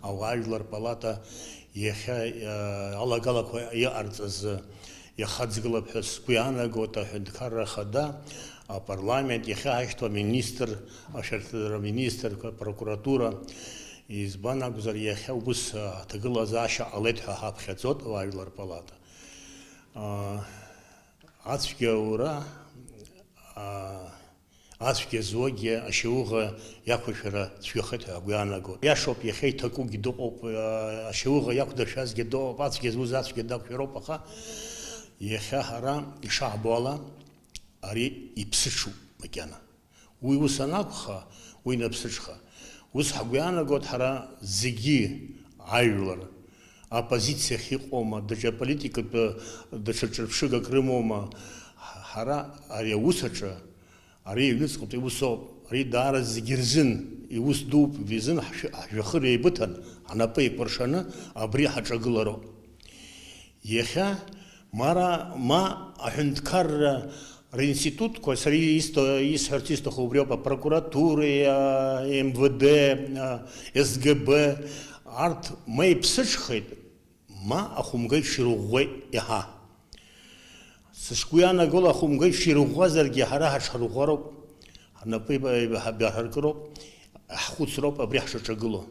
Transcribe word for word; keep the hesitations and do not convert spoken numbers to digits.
Ауаажәлар палата иахьа, э, алагалақәа иҟарҵаз, э, иахаҵгылап ҳәа сгәы иаанагоит аҳәынҭқарра ахада, апарламент, иахьа ҳашьҭоу аминистр, ашәарҭадара аминистрқәа, апрокуратура. Избан акәзар, иахьа ус, э, аҭагылазаашьа ҟалеит ҳәа ҳаԥхьаӡоит ауаажәлар палата. Э, ацәгьа аура, э, Ацәгьа зуагьы ашьауӷа иақәыршәара цәгьахеит ҳәа агәы иаанагоит. Иашоуп, иахьа иҭакугьы дыҟоуп, ашьауӷа иақәдыршәазгьы дыҟоуп, ацәгьа зуз ацәгьа дақәшәароуп, аха иахьа ҳара ишаҳбо ала, ари иԥсыҽуп макьана. Уи ус анакәха, уи наԥсыҽха. Ус ҳгәы иаанагоит ҳара зегьы, ажәлар, оппозициахь иҟоума, даҽа политикатә, даҽа ҿырԥшыгак рымоума, ҳара ари аус аҿы Ари аҩныҵҟатәи усоуп, ари даара зегьы рзын, иус дууп, изын ҳшәы-, ҳжәҩахыр еибыҭан, ҳнапы еикәыршаны абри ҳаҿагылароуп. Иахьа, мара, ма аҳәынҭқарра ринститутқәа, сара исҭо-, исҳәарц исҭаху убриоуп, апрокуратуреи, а, М В Д, а, С Г Б, арҭ ма иԥсыҽхеит, ма ахәымга иҽирӷәӷәеит иаҳа. Сышгәы иаанагола, ахәымга иҽирӷәӷәазаргьы ҳара ҳаҽҳарӷәӷәароуп, ҳнапы еибаҳаркыроуп, ҳхәыцроуп абри ҳшаҿагыло.